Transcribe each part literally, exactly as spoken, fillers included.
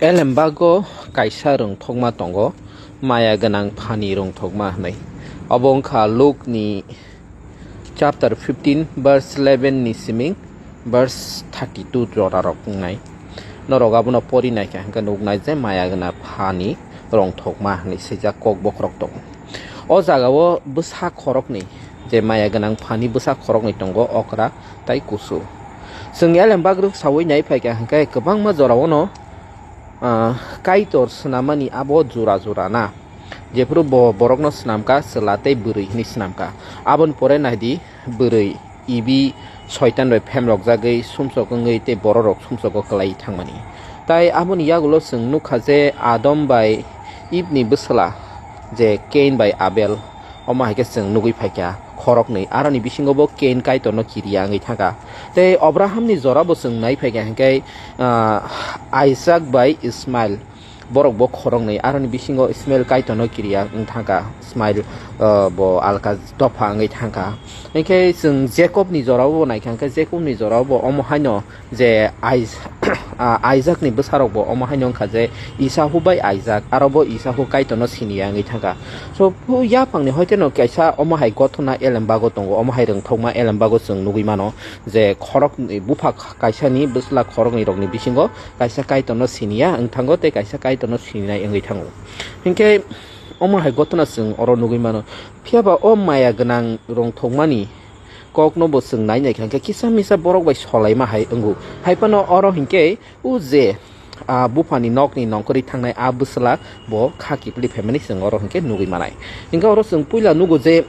Elembago kaisa rwngthokma tongo, maya gwnang phani rwngthokma hwnwi. Obo wngkha Lukni chapter fifteen, verse eleven ni siming verse thirty-two jorarok wngnai. Norok abono pori naikha hwnkhe nuknai je maya gwnang phani rwngthokma hwnwi swijak kok bokhorok tongo. O jagao bwsa khoroknwi, je maya gwnang phani bwsa khoroknwi tongo, okra tai kusu. Chwng elembak rwksaui nai phaikha hwnkhe kwbangma jorao no, ah, Kaitor swnamani abo jora jora na. Jephuru bo borokno swnamkha, chwla tei bwrwi hwnwi swnamkha. Aboni pore naidi, bwrwi, ibi, soitan bai phemrokjagwi sumsok wngwi tei bororok sumsogo kwlai thangmani. Tai aboni yagulo chwng nukha je Adam bai Ibni bwsla je Kain bai Abel, omo hai khe chwng nugwi phaikha khoroknwi. Aroni bisingo bo Kain Kaitorno kiriya wngwi thangkha. Tei Abrahamni jorabo chwng nai phaikha hwnkhe, ah, Isaac bai Ismael. Borok bo khoroknwi, aroni bisingo Ismael Kaitorno kiriya wng thangkha, Ismael, ah, bo alka dopha wngwi thangkha. Hinkhe chwng Jakobni jorabo naikha, hinkhe Jakobni jorabo omo haino je Is-, ah, Isaakni bwsarokbo omo haino wngkha je Esau bai Isaac, aro bo Esau Kaitorno siniya wngwi thangkha. So, bu yaphangni hoiteno kaisa omo hai gothona elembago tongo, omo hai rwngthokma elembago chwng nugwi mano je khoroknwi bupha kaisani bwsla khoroknwi rokni bisingo kaisa Kaitorno siniya wng thango tei kaisa Kaitorno sininai wngwi thango. Hinkhe omo hai gothona chwng oro nugwi mano. Phiya ba o maya gwnang rwngthokmani kokno bo chwng nai naikha hwnkhe kisa misa borok bai solaima hai wngo. Hai phano oro hinkhe o je, ah, buphani nokni nongkhorwi thangnai a bwsla bo kha kiphilwi phaimani chwng oro hinkhe nugwi manai. Hinkhe oro chwng puila nugo je,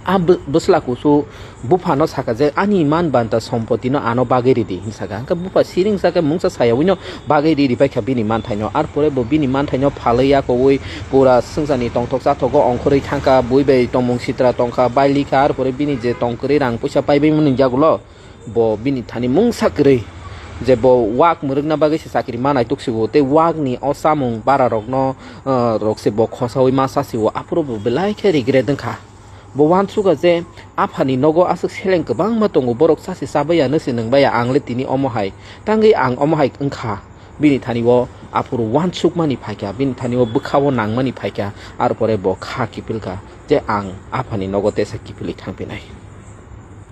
a bw-, bwsla kusu buphano saka je, "Ani man banta sompotino ano bagwi ridi," hinwi saka. Hinkhe bupha siring saka mungsa sayaui no bagwi riri paikha bini manthaino. Arpore bo bini manthaino phalwi yakoui pura swngcharni tongthok chathogo ongkhorwi thangkha, bui bai tongmung sitra tongkha, bailikha, arpore bini je tongkwrwi rang puisa paibaimani yagulo bo bini thani mungsa kwrwi je bo wak mwrwkna bagwi se chakri manai tuksigo tei wakni o chamung bararokno, ah, rok se bo khosaui ma sasio, aphuru bo belai khe regret wngkha. Bo uansukha je, "Aphani nogo aswk seleng kwbangma tongo, borok chasi chabaiya, nwsi nwngbaiya, ang le tini omo hai, tangwi ang omo hai wngkha." Bini thani o aphuru uansukmani phaikha, bini thani o bwkha o nangmani phaikha, arpore bo kha kiphilkha je, "Ang aphani nogo tesa kiphilwi thangphinai."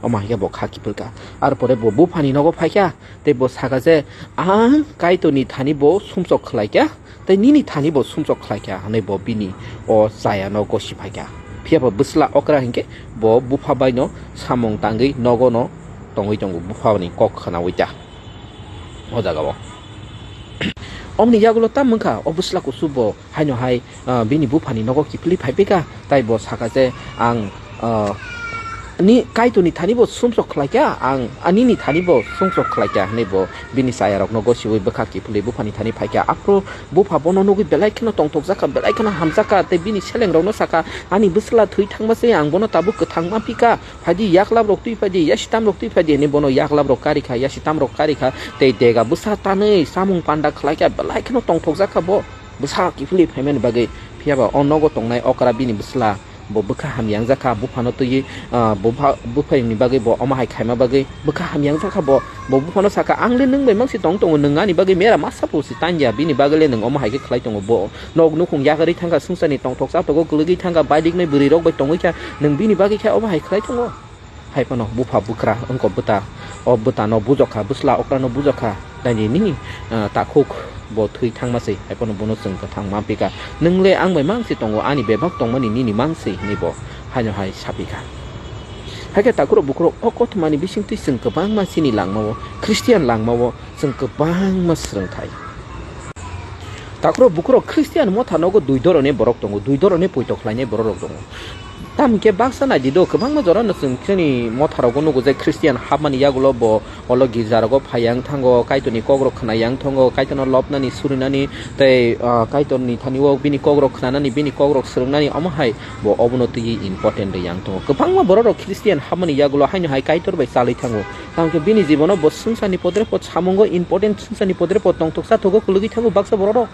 Omo hai khe bo kha kiphilkha, arpore bo buphani nogo phaikha, tei bo sakha je, "Ang Kaitorni thani bo sumsok khlaikha." Tei nini thani bo sumsok khlaikha hwnwi bo bini o chayano gosi phaikha. Phiya ba bwsla okra hinkhe bo bupha baino samung tangwi nogono tongwi tongo, buphani kok khnaui ta o jagao. Omoni yagulo tam wngkha o bwsla kusu bo haino hai, ah, bini buphani nogo kiphilwi phaiphikha, tei bo sakha je, "Ang, ah, ni Kaitorni thani bo sumsok khlaikha, ang, ah, nini thani bo sumsok khlaikha," hwnwi bo bini chayarokno gosiui bwkha kiphilwi buphani thani phaikha. Aphuru bupha bono nugwi belai kheno tongthokjakha, belai kheno hamjakha, tei bini selengrokno sakha, "Ani bwsla thwi thangma se ang bono tabuk kwthang ma phikha, phaidi yaklabrok twi phaidi, yasitamrok twi phaidi," hwnwi bono yaklabrok karikha, yasitamrok karikha, tei dega bwsa tanwi samung panda khlaikha, belai kheno tongthokjakha bo bwsa kiphilwi phaimani bagwi. Phiya ba o nogo tongnai okra bini bwsla. Bo bwkha hamyang jakha, buphano twiwi, ah, bupha, buphaini bagwi bo omo hai khaima bagwi bwkha hamyang jakha bo. Bo buphano sakha, "Ang le nwng bai mangsi tong tongo, nwng ani bagwi mera masa phusi tanya, bini bagwi le nwng omo hai khe khlai tongo." Bo nok nukhung yakarwi thangkha, swngcharni tongthok chathogo kwlwgwi thangkha, bailiknai bwrwirok bai tongwi kha, nwng bini bagwi khe omo hai khlai tongo. Hai phano bupha bwkra wngkha bwta, o bwtano bujokha, bwsla okrano bujokha, "Daini nini, ah, takhuk bo thwi thangma se, hai phano bono chwng kwthang ma pika. Nwng le ang bai mang se tongo, ani bebak tongmani nini mang se," hwnwi bo haino hai sapikha. Hakhe takhurok bukhurok o kothomani bisingtwi chwng kwbangma chini langmao, Christian langmao chwng kwbangma swrwngthai. Takhurok bukhurok Christian motha nogo dui dhoroni borok tongo, dui dhoroni poito khlainai borok rok tongo. Tamo khe baksa naidi do, kwbangma jorano chwng chini motha rogo nugo je Christian hapmani yagulo bo olo girja rogo phai yang thango, Kaitorni kok rok khna yang thango, Kaitorno lobnani, surinani tei, ah, Kaitorni thani o bini kok rok khnanani, bini kok rok swrwngnani, omo hai bo obono twiwi important rwi yang thango. Kwbangma borok rok Christian hapmani yagulo haino hai Kaitor bai chalwi thango. Tamo khe bini jibono bo swngcharni podre pod samungo important, swngcharni podre pod tongthok chathogo kwlwgwi thango baksa borok rok.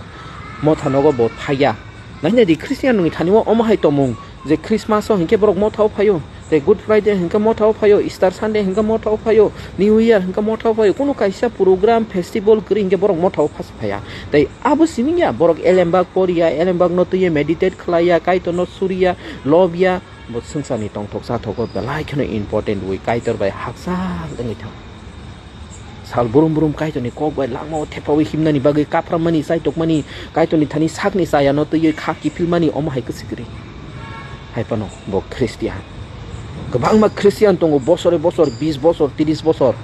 Motha nogo bo phaiya. Nainai di Christian rokni thani o omo hai tongmung je Christmas o hinkhe borok motha o phaio. Tei Good Friday hwnkhe mothao phaio, Easter Sunday hwnkhe mothao phaio, New Year hwnkhe mothao phaio, kunu kaisa program, festival kwrwi hwnkhe borok mothao phasa phaiya. Tei abo simi ya, borok elembak porya, elembak no twiya, meditate khlaiya, Kaitor no suriya, lobya, bo swngcharni tongthok chathogo belai kheno important wi Kaitor bai hakchal wngwi thang. Sal brum brum Kaitorni kok bai langmao thepaui himnani bagwi kaphrammani, chaitokmani, Kaitorni thani sakni chayano twiwi kha kiphilmani omo hai kwchwgwrwi. Hai phano bo Christian. Kwbangma Christian tongo, bosore bosor, bis bosor, tris bosor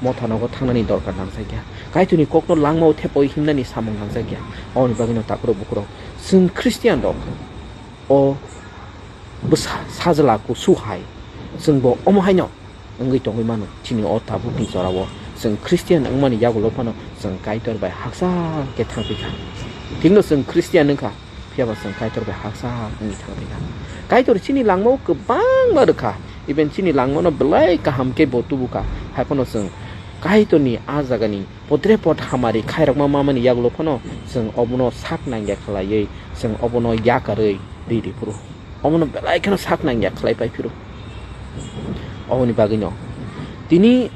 motha nogo thangnani dorkar nangjakya. Kaitorni kokno langmao thepaui himnani samung nangjakya. Aboni bagwino takhurok bukhurok, chwng Christian rok o bwsa sajla kusu hai chwngbo omo haino wngwi tongwi mano. Chini o tabukni jorao chwng Christian wngmani yagulo phano chwng Kaitor bai hakchal khe thangphi kha. Thikno chwng Christian wngkha, phiyaba chwng Kaitor bai hakchal wngwi thangphi kha. Kaitor chini langmao kwbangma rwkha, even chini langmano belai kaham khe bo tubu kha. Hai phano chwng Kaitorni a jagani podre pod hamari khairokma mamani yagulo phano chwng obono sak nangya khlaiwi, chwng obono yakarwi riri phuru. Omono belai kheno sak nangya khlai pai phiro. Oboni bagwino tini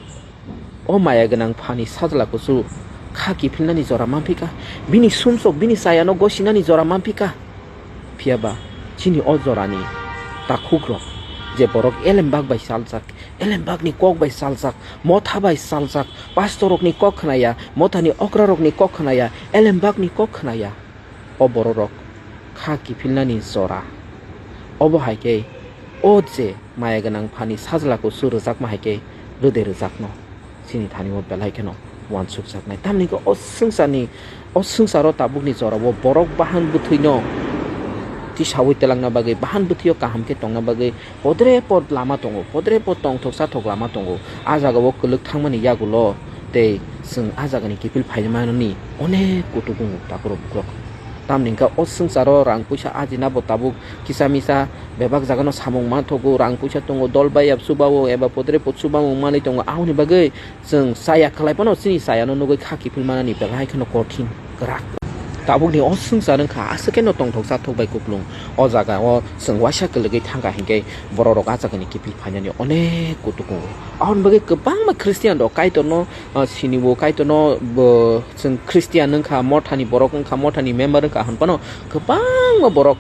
o maya gwnang phani sajla kusu kha kiphilnani jora manphika, bini sumsok bini chayano gosinani jora manphika. Phiyaba chini o jorani takhukrok je borok elembak bai chaljak, elembakni kok bai chaljak, motha bai chaljak, pastorrokni kok khnaya, mothani okrarokni kok khnaya, elembakni kok khnaya. O bororok kha kiphilnani jora. Obo hai khe o je maya gwnang phani sajla kusu rwjakma hai khe rwde rwjakno chini thani o belai kheno uansukjaknai. Tamni khe o swngcharni, o swngcharo tabukni jorao borok bahan bwthwino tisaui twlangna bagwi, bahan bwthwio kaham khe tongna bagwi podre pod lama tongo, podre pod tongthok chathok lama tongo. A jagao kwlwk thangmani yagulo tei chwng a jagani kiphil phaimanani onek kutuk wngo takhurok bukhurok. Tamni hwnkhe o swngcharo rang puisa ajina bo tabuk kisa misa bebak jagano samung manthogo, rang puisa tongo, dol bai yap chubao eba podre pod chubamung manwi tongo, aboni bagwi chwng chaya khlai phano chini chayano nugwi kha kiphil manani belai kheno kothin kwrak. Tabukni o swngchar wngkha aswk kheno tongthok chathok bai kuplung. O jagao chwng waisa kwlwgwi thangkha hinkhe bororok a jagani kiphil phainani onek kutuk wngo. Aboni bagwi kwbangma Christian rok Kaitorno, ah, sinibo, Kaitorno bo chwng Christian wngkha, mothani borok wngkha, mothani member wngkha hwn phano kwbangma borok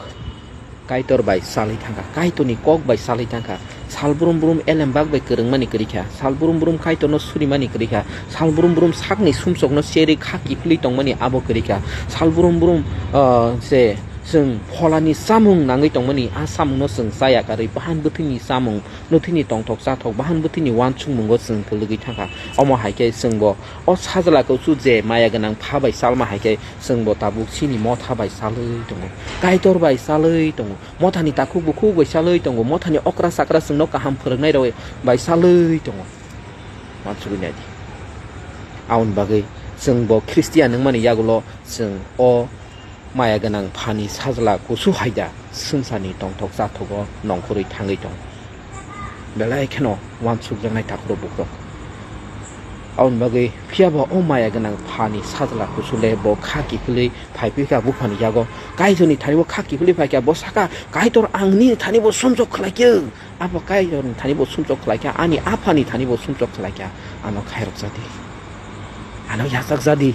Kaitor bai salwi thangkha, Kaitorni kok bai salwi thangkha. Sal brum brum elembak bai kwrwngmani kwrwi kha, sal brum brum Kaitorno surimani kwrwi kha, sal brum brum sakni sumsokno cherwi kha kiphilwi tongmani abo kwrwi kha, sal brum brum, ah, se chwng pholani chamung nangwi tongmani a chamungno chwng chaya karwi bahan bwthwini chamung, bwthwini tongthok chathok, bahan bwthwini uansukmungo chwng kwlwgwi thangkha. Omo hai khe chwngbo o sajla kusu je maya gwnang pha bai chalma hai khe chwngbo tabuk chini motha bai chalwi tongo, Kaitor bai chalwi tongo, mothani takhuk bukhuk bai chalwi tongo, mothani okra chakra chwngno kaham phwrwngnai rok bai chalwi tongo. Uansugwi naidi. Aboni bagwi chwngbo Christian wngmani yagulo chwng o maya gwnang phani sajla kusu hai da swngcharni tongthok chathogo nongkhorwi thangwi tongo. Belai kheno uansukjaknai takhurok bukhurok. Aboni bagwi phiyaba o maya gwnang phani sajla kusu le bo kha kiphilwi phaiphikha buphani yago. Kaitorni thani bo kha kiphilwi phaikha, bo sakha, "Kaitor, ang nini thani bo sumsok khlaikhe." Abo Kaitorni thani bo sumsok khlaikha, ani aphani thani bo sumsok khlaikha. Ano khairok jadi. Ano yachak jadi.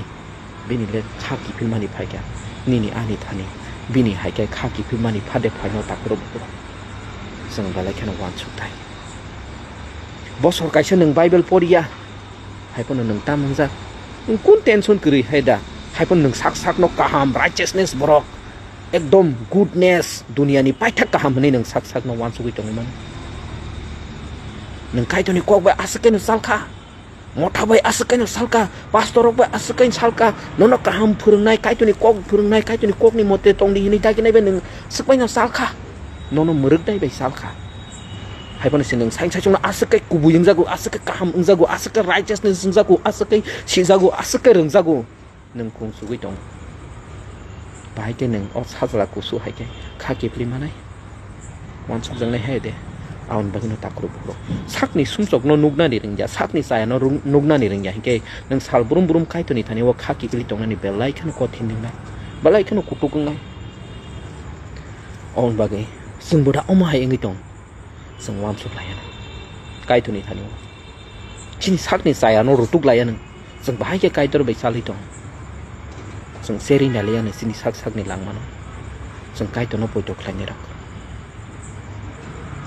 Bini le kha kiphilmani phaikha, nini ani thani. Bini hai khe kha kiphilmani phade phaino takhurok bukhurok. Chwng belai kheno uansuk thai. Bosor kaisa nwng Bible poriya, hai phano nwng tam wngjak. Nwng kun tension kwrwi hai da? Hai phano nwng sak sakno kaham, righteousness borok, ekdom goodness, duniani paithak kaham hwnwi nwng sak sakno uansugwi tongwi mano. Nwng Kaitorni kok bai aswk khe nwng salkha. Motha bai aswk kaino salka, pastor rok bai aswk kaino salka, nono kaham phwrwngnai, Kaitorni kok phwrwngnai, Kaitorni kokni mote tongdi hinwi daginai bai nwng swk baino salkha, nono mwrwknai bai salkha. Hai phano se nwng saing saichungno aswk kai kubui wngjago, aswk kai kaham wngjago, aswk kai righteousness wngjago, aswk kai sijago, aswk kai rwngjago. Nwng khung sugwi tong. Bahai khe nwng o sajla kusu hai khe kha kiphilwi manai. Uansukjaknai hai de. Aboni bagwino takhurok bukhurok. Sakni sumsokno nuknani rwngya, sakni chayano rung-, nuknani rwngya hinkhe nwng sal brum brum Kaitorni thani o kha kiphilwi tongnani belai kheno kothin wngnai. Belai kheno kutuk wngnai. Aboni bagwi chwngbo da omo hai wngwi tong. Chwng uansuk laiya nang. Kaitorni thani o. Chini sakni chayano rutuk laiya nang. Chwng bahai khe Kaitor bai chalwi tong. Chwng cherwi naliya nang chini sak sakni langmano. Chwng Kaitorno poito khlainai rok.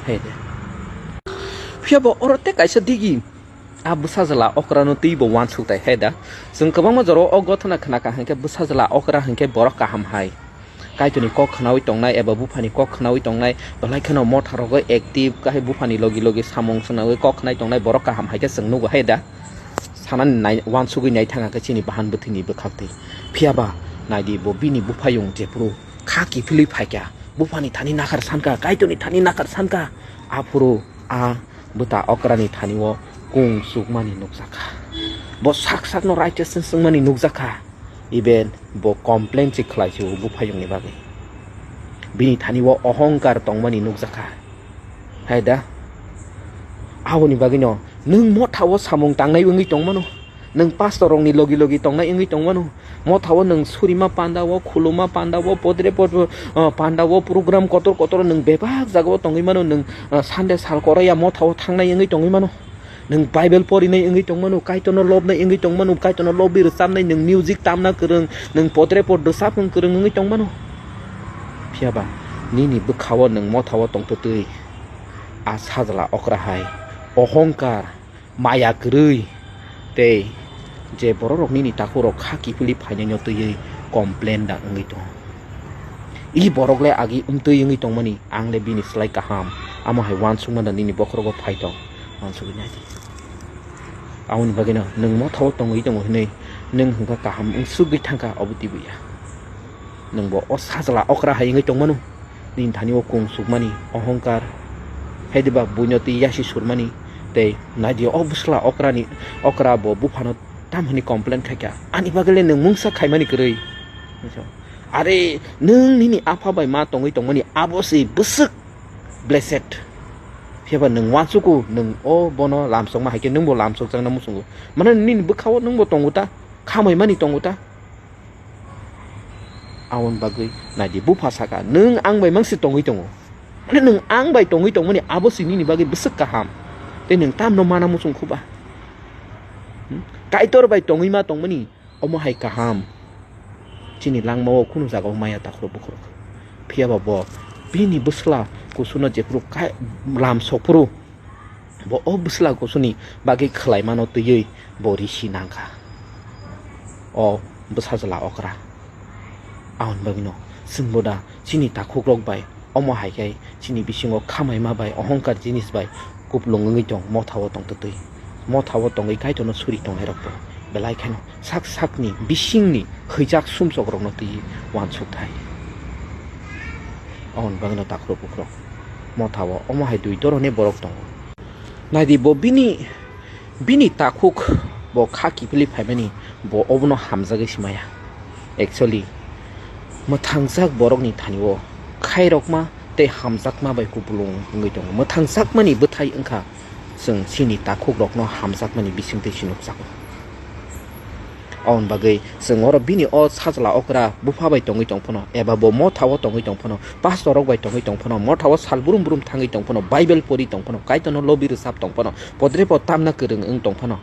Hai de. Phiya bo oro tei kaisa digi. A bwsajla okrano twibo uansuk tai hai da. Chwng kwbangma jorao o gothana khna kha hinkhe bwsajla okra hinkhe borok kaham hai. Kaitorni kok khnaui tongnai eba buphani kok khnaui tongnai, belai kheno motha rogo active, kahai buphani logi logi samung swngnaui kok khnai tongnai borok kaham hai khe chwng nugo hai da. Sanani nai-, uansugui naithang khe chini bahan bwthwini bwkhaktwi. Phiya ba naidi bo bini buphayung jephuru kha kiphilwi phaikha, buphani thani nakhar sankha, Kaitorni thani nakhar sankha, aphuru a bwta okrani thani o kung chukmani nukjakha. Bo sak sakno righteousness wngmani nukjakha. Even bo complain se khlai se o buphayungni bagwi. Bini thani o ohongkar tongmani nukjakha. Hai da? Aboni bagwino nwng motha o samung tangnai wngwi tongmano. Nwng pastor rokni logi logi tongnai wngwi tongmano. Motha o nwng surima panda o, khuluma panda o, podre pod, ah, panda o, program kotor kotor o nwng bebak jaga o tongwi mano. Nwng, ah, Sunday sal koroya motha o thangnai wngwi tongwi mano. Nwng Bible porinai wngwi tongmano, Kaitorno lobnai wngwi tongmano, Kaitorno lobwi rwchapnai, nwng music tamna kwrwng, nwng podre pod rwchap wng kwrwng wngwi tongmano. Phiya ba nini bwkha-o nwng motha-o tongtwtwi a sajla okra hai, ohongkar, maya kwrwi tei je bororok nini takhukrok kha kiphilwi phainaino twiwi complain da wngwi tongo. I borok le agi wngtwi wngwi tongmani, ang le bini slai kaham, amo hai uansukmano nini bokhorogo phai tong. Uansugwi nai di. Aboni bagwino nwng motha-o tongwi tongo hwnwi nwng hwnkha kaham wngsugwi thangkha, obo twibo ya. Nwngbo o sajla okra hai wngwi tongmano, nini thani o kung sukmani ohongkar, hai diba buino twi yasi surmani, tei nai di o bwsla okrani, okra bo buphano tam hwnwi complain khaikha, ani bagwi le nwng mungsa khaimani kwrwi. Are, nwng nini apha bai ma tongwi tongmani abo se bwswk blessed. Phiya ba nwng uansugo, nwng o bono lamsokma hai khe nwngbo lamsokjakna muchungo. Mane nini bwkha-o nwngbo tongo ta, khamai mani tongo ta. Aboni bagwi nai di, bupha saka, "Nwng ang bai mangsi tongwi tongo." Mane nwng ang bai tongwi tongmani abo se nini bagwi bwswk kaham. Tei nwng tamno mana muchung khuba? Hmm? Kaitor bai tongwi ma tongmani omo hai kaham. Chini langmao khunu jagao maya takhro bukhro. Phiya ba bo bini bwsla kusuno jephuru kai-, lam sokphuru, bo o bwsla kusuni bagwi khwlaimano twiwi bo risi nangkha. O bwsajla okra. Aboni bagwino chwngbo da chini takhukrok bai omo hai khe chini bisingo khamaima bai ohongkar jinis bai kuplung wngwi tong, motha-o tongtwtwi. Motha-o tongwi Kaitorno suri tongnairokbo belai kheno sak sakni bisingni hwijak sumsokrokno twiwi uansuk thai. Aboni bagwino takhro bukhro motha-o omo hai dui doroni borok tongo. Nai di, bo bini, bini takhuk bo kha kiphilwi phaimani, bo obono hamjagwi se maya. Actually, mwthangjak borokni thani-o khairokma tei hamjakma bai kupulung wngwi tongo. Mwthangjakmani bwthai wngkha chwng chini takhukrokno hamjakmani bisingtwi se nukjago. Aboni bagwi chwng oro bini o sajla okra bupha bai tongwi tong phano, eba bo motha-o tongwi tong phano, pastor rok bai tongwi tong phano, motha-o sal brum brum thangwi tong phano, Bible pori tong phano, Kaitorno lobi rwchap tong phano, podre pod tamna kwrwng wng tong phano,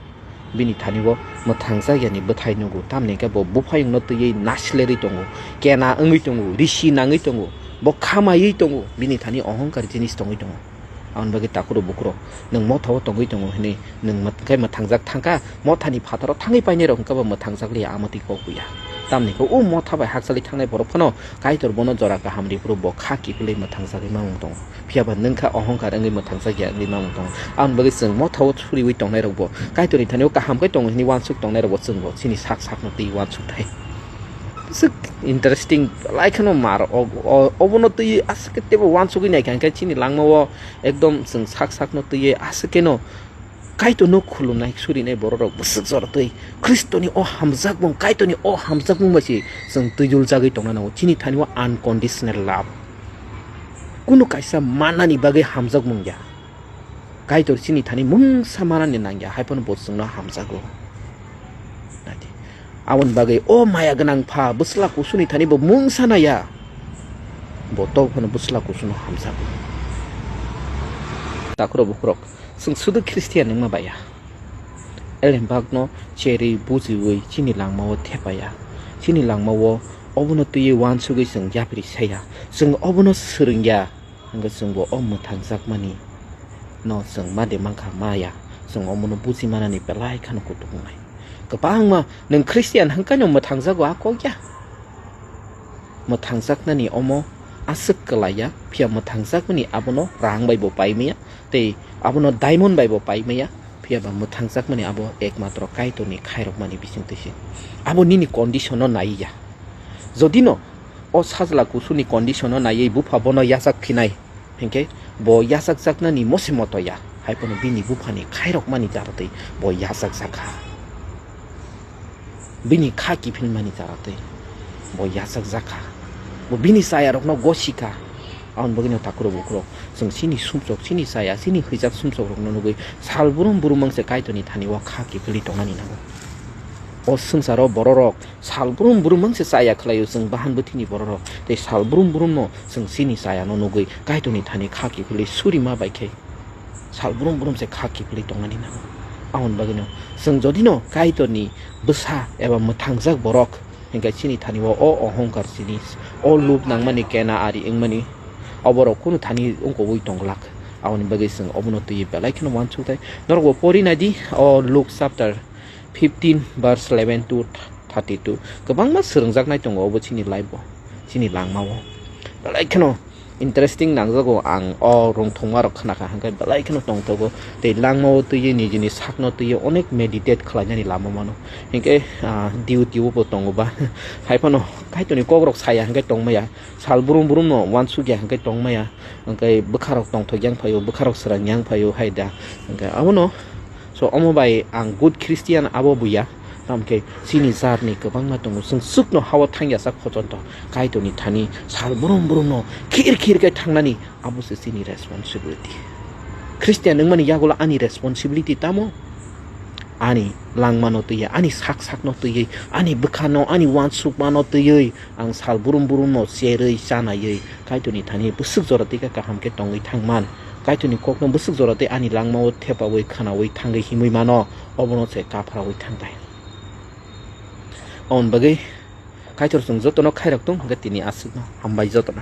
bini thani-o mwthangjakya ni bwthai nugo, tamni hwnkhe bo buphayungno twiwi nasilerwi tongo, kena wngwi tongo, risi nangwi tongo, bo khamaiwi tongo, bini thani ohongkar jinis tongwi tongo. Aboni bagwi takhuro bukhuro, nwng motha-o tongwi tongo hwnwi nwng mwt-, khe mwthangjak thangkha, mothani phataro thangwi painairok hwnkhe bo mwthangjak liya, amotwi kok buya. Tamni khe o motha bai hakchalwi thangnai borok phano Kaitor bono jora kaham riphuru bo kha kiphilwi mwthangjagwi mamung tongo. Phiya ba nwng kha ohongkar wngwi mwthangjak ya wngwi mamung tongo. Aboni bagwi chwng motha-o suriwi tongnairokbo Kaitorni thani-o kaham khe tongo hwnwi uansuk tongnairokbo chwngbo chini sak sakno twi uansuk thai. Bwswk interesting, belai kheno mar, o, o, obono twi aswk khe teibo uansugwi naikha, hwnkhe chini langmao ekdom chwng sak sakno twiwi aswk kheno Kaitorno khulumnai, surinai bororok bwswk jora twi Khristoni o hamjakmung, Kaitorni o hamjakmung bai se chwng twijuljagwi tongna nango. Chini thani-o unconditional love. Kunu kaisa mannani bagwi hamjakmung ya. Kaitor chini thani mungsa manani nangya, hai phano bo chwngno hamjago. Naidi. Aboni bagwi o maya gwnang pha bwsla kusuni thani bo mungsa naya. Bo to phano bwsla kusuno hamjago. Takhurok bukhurok, chwng sudu Christian wngma baya. Elembakno cherwi bujiwi chini langmao thepaya. Chini langmao obono twiwi uansugwi chwng yapri saya. Chwng obono swrwngya, hwnkhe chwngbo o mwthangjakmani no chwng ma de mankha maya. Chwng omono buji manani belai kheno kutuk wngnai. Kwbangma nwng Christian hwnkhe no mwthangjago a kok ya. Mwthangjaknani omo aswk kwlaiya, phiya mwthangjakmani abono rang bai bo paimaya, tei abono diamond bai bo paimaya, phiya ba mwthangjakmani abo ekmatro Kaitorni khairokmani bisingtwi se. Abo nini condition-no naiya. Jodi no o sajla kusurni condition-no naiwi bupha bono yachak phinai, hinkhe bo yachakjaknani mose moto ya, hai phano bini buphani khairokmani jaratwi bo yachakjakha. Bini kha kiphilmani jaratwi bo yachakjakha. Bo bini chayarokno gosikha. Aboni bagwino takhurok bukhurok, chwng chini sumsok, chini chaya, chini hwijak sumsokrokno nugwi sal brum brum wngse Kaitorni thani o kha kiphilwi tongnani nango. O swngcharo bororok sal brum brum wngse chaya khlaio chwng bahan bwthwini bororok, tei sal brum brumno chwng chini chayano nugwi Kaitorni thani kha kiphilwi surima bai khe sal brum brum se kha kiphilwi tongnani nango. Aboni bagwino chwng jodino Kaitorni bwsa eba mwthangjak borok, hinkhe chini thani o, o ohongkar jinis, o lub nangmani kena ari wngmani, oborok kunu thani wngkogwi tonglak. Aboni bagwi chwng obono twiwi belai kheno uansuk thai. Norokbo pori naidi, o Luke chapter fifteen verse eleven to thirty-two. Kwbangma swrwngjaknai tongo obo chini life-o, chini langmao. Belai kheno interesting nangjago ang o rwngthoma rok khnakha, hwnkhe belai kheno tongthogo. Tei langmao twiwi nijini sakno twiwi onek meditate khlainani lama mano. Hinkhe, ah, duty-o bo tongo ba. Hai phano Kaitorni kokrok saya hwnkhe tongmaya. Sal brum brumno uansukya hwnkhe tongmaya. Hwnkhe bwkharok tongthok yang phaio, bwkharok swrang yang phaio hai da. Hwnkhe abono, so, omo bai ang good Christian abo buya. Tamkhe chini jarni kwbangma tongo. Chwng chukno hao thangya sak photonto Kaitorni thani sal brum brumno khir khir khe thangnani abo se chini responsibility. Christian wngmani yagulo ani responsibility tamo? Ani langmano twiwi, ani sak sakno twiwi, ani bwkhano, ani uansukmano twiwi ang sal brum brumno cherwi chanaiwi Kaitorni thani bwswk jora twi khe kaham khe tongwi thangman. Kaitorni kokno bwswk jora twi ani langmao thepawi khwnawi thangwi himwi mano, obono se kaphrawi thangbai. Aboni bagwi Kaitor chwng jotono khairok tong hwnkhe tini aswkno hambai jotono.